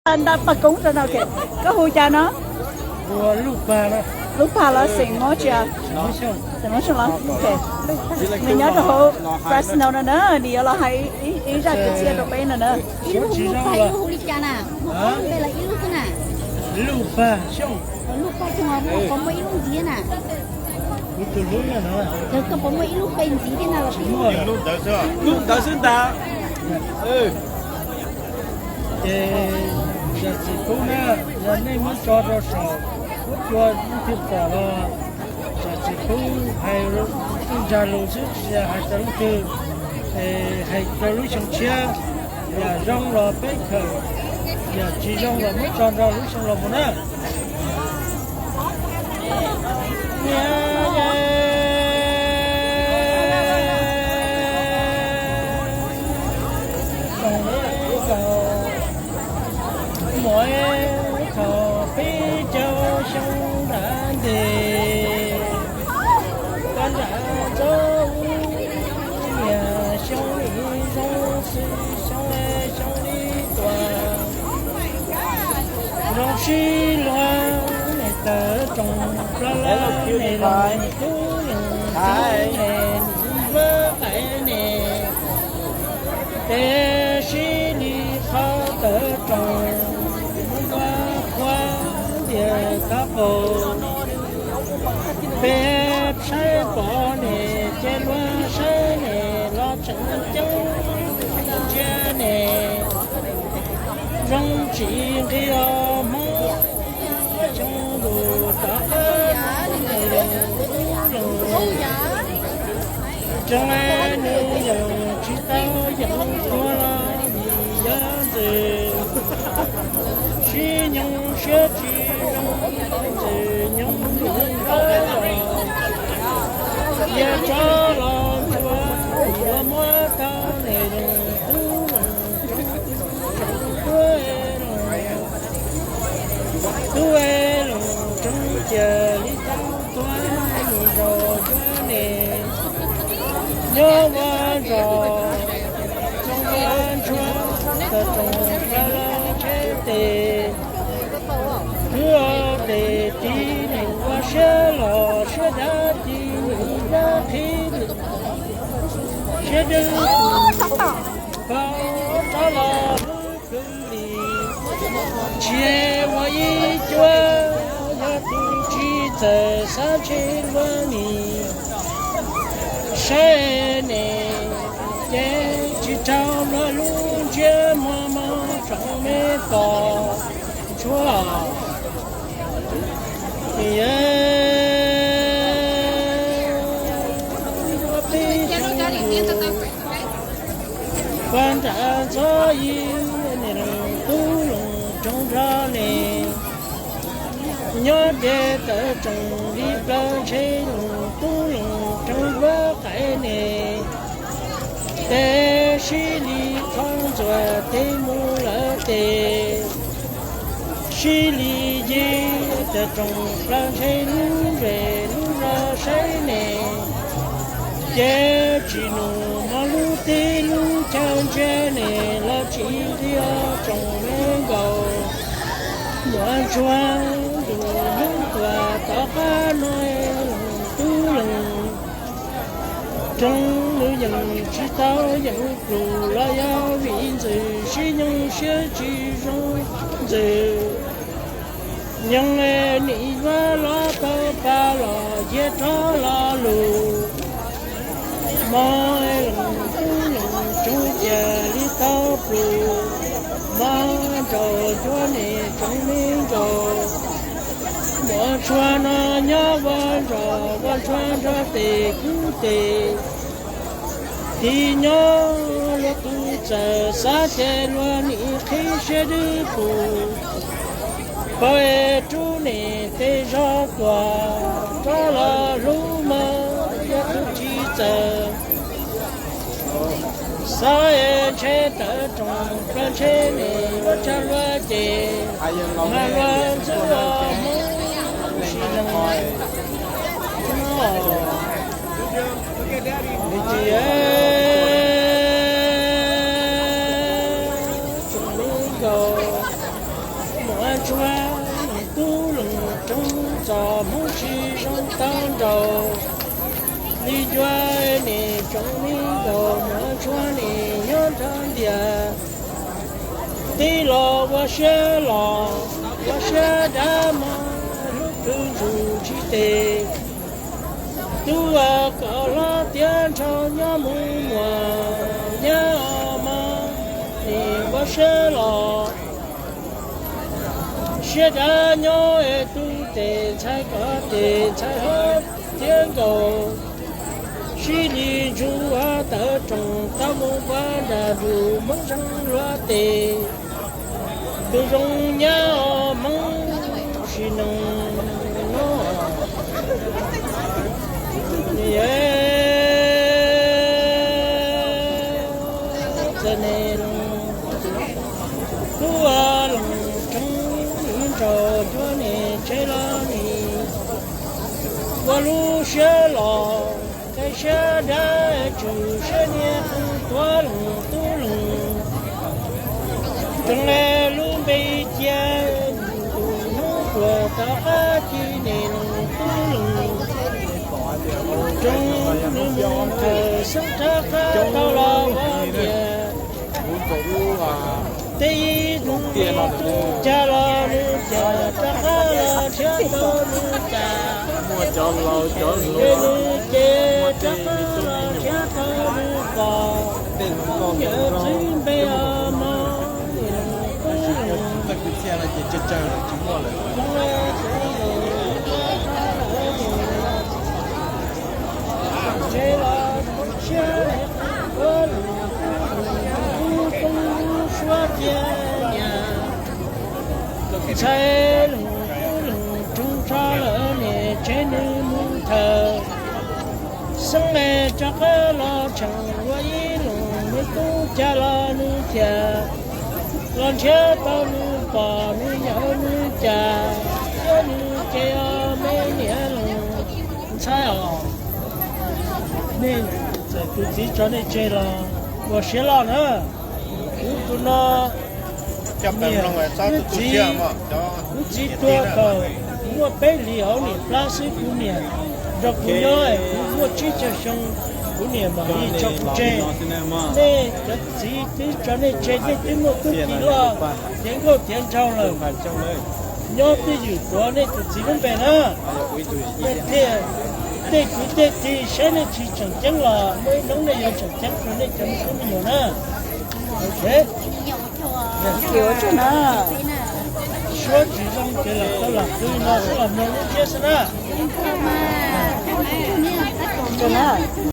Nta paj koob rau no, koj hu cas no? Lub Pag los xeem Mob tsia? Xeem Mob Xyooj los. Nws nyob rau hauv Fresno no na, nws yuav los hais ib zaj kwv txhiaj rau peb no na. Ib lub hu li cas na? Ib lub Pag Xyooj, ib lub Pag Xyooj, qhov muaj ib lub ntxiv na. Kuv tus hlub no, koj puas muaj ib lub pe ntxiv thiab na los? Lub ntawd xwb ntag. Ces zam txim pub na, yog nej muab tso rau saum huab cua leej twg pom los zam txim pub, hais ntsa lus xwb tsis yog hais rau leej twg, hais rau lub xyoo tshiab. Yam zoo los peb khaws, yam tsis zoo los muab tso nrog lub xyoo los mus na. Muaj thaum peb caug xyoo nram ntej, koj nram ntxov ub, niaj xyoo li zoo xwb xyoo, xyoo li tuaj. Zoo sib luag, nej tawm rooj plaws los, nej los tub leej tub, nej nim vaj qaim nej, tes sib li qhov tawm rooj, mus ua qhua ntiag kab qaum. Peb saib pom nej, ces luag saib nej los tseem ceeb, ntsia nej zoo tsis nqi os Hmoob. Xyoo ntuj tom qab nws yeej tub leej, tseem nws yeej tsis tau yeem tuag los vim yog ntxwg. Sib nyoog siab tsis zoo, ntxwg nyoog ntuj npawg los, yawg rov los ntsuag, los muab tau nej yeej tub leej, tub leej, tub leej tub, tub leej tub, cia li tau tuag mus nraum ncuab nej. Nyob vaj zos, nyob vaj ntsuag, tawm rooj plaws los tsheb tes, kwv tes tiv nws ua siab los siab dav, tiv nws ua qhib lwm, siab dwb tus pab rov los hlub kwv li. Tsis muaj ib cuab yog tus tsis txawj xav ntshe luag nim saib nej, ces tsis raug luag lub ntsiab muag mog tsoom me poj ntsuag. Peb xyoo yus vaj nram ntxov ib, nej leej tub leej roog nrog nej, nyob deb tawm rooj li plaws ntshe leej tub leej roog vaj qaim nej, tes sib li qhov ntxuag tes mus lawm tes, sib li yig tawm rooj plaws ntshe lub zej lub zos saib nej, ces tsis nus mog lub teb lub chaw ntsia nej los tsis nqi os tsoom me nkauj. Muaj ntsuag ntuj hnub tuaj tom qab no, leej tub leej roog nws yeej tsis tau yeem plum los yog vim ntxwg sib nyoog siab tsis zoo ntxwg. Nyoog nim vaj los tau pas los cia rov lo lus, mog leej tub leej roog cia li tau plum, mog nraum ncuab nej tsoom me nkauj. Muaj ntsuag no nyob vaj zos, vaj ntsuag nrog tes kwv tes, tiv nyob luag tus txawj xav ces luag nim qhib siab dwb pus. Pab es rub nej tej zog tuaj rov los hlub mog, yog tus tsis txawj xav es ntshe tawm rooj plaws ntshe nej ua tsa luag ces, mas luag ntxub os Hmoob sib leeg. Tsoom me nkauj, Tsuag leej tub leej tsoom txom hmoov tsis zoo tau nraus li ncua, nim tsoom me nkaus mov tshuab nim nyob nrog ntias. Tij los ua siab los, ua siab dab mog, hlub pw ntsuj tsis tes. Tub a, kom hlob tiav ntshaus nyob mus muam, nyab mog, nim ua siab los. Siab dab nyob es tub tes ntxhais koj tes ntxhais hlob tiav nkaus. Sib li ntsuj a, tawv roos tau mus ua nram nruj Hmoob zoo luag tes. Tus zoo nyab mog, sim neej no txawm ne, tub a, leej tsoom ib nraus cuab nim tsev los nim ua lub siab los, ntxhais siab dab tswm siab niag qee tuav leej tub leej. Tsoom le lub npe cia, tus hnub tuaj rov qab ci nim leej tub leej. Tsoom nws mus thawm xeeb rov qab tau los ua tias, tej ib tug tub cag los nws cag rov qab los nrhiav tau nws cag, ces nws ces rov qab los nrhiav tau nws pom. Yawm txiv npe os mog, tsev los siab, ua lub tub suab cia niam. Ntxhais leej tub leej tsoom tso lawm nim tsev nws mus thawm. Xeeb me rov qab los tseem ua ib leej nws tub cag los nws thiaj los nrhiav tau nws pom nws yawm nws cag, thiab nws ces os me niam leej ntxhais os. Nej txawm tus txiv tso nej tseg los ua siab loj na. Kuv tus no, niam, kuv txiv, kuv txiv tuag thaum kuv muaj peb hlis hauv niam plab xwb, kuv niam nrog kuv nyob es kuv muaj tsib caug xyoo, kuv niam mam li tso kuv tseg. Nej cov txiv twb tso nej tseg, nej twb muaj tub ki loj tiav nkauj tiav nraug lawm, nyob twj ywm tuav nej tus txiv lub npe na. Nej thiaj, tej kwv tej tij saib nej tsis tseem ceeb los muaj ib hnub nej yuav tseem ceeb rau nej cov me tub me nyuam na. Suab tsis zoo ces lam tau lam qw no xwb los mloog lub ntsiab xwb na.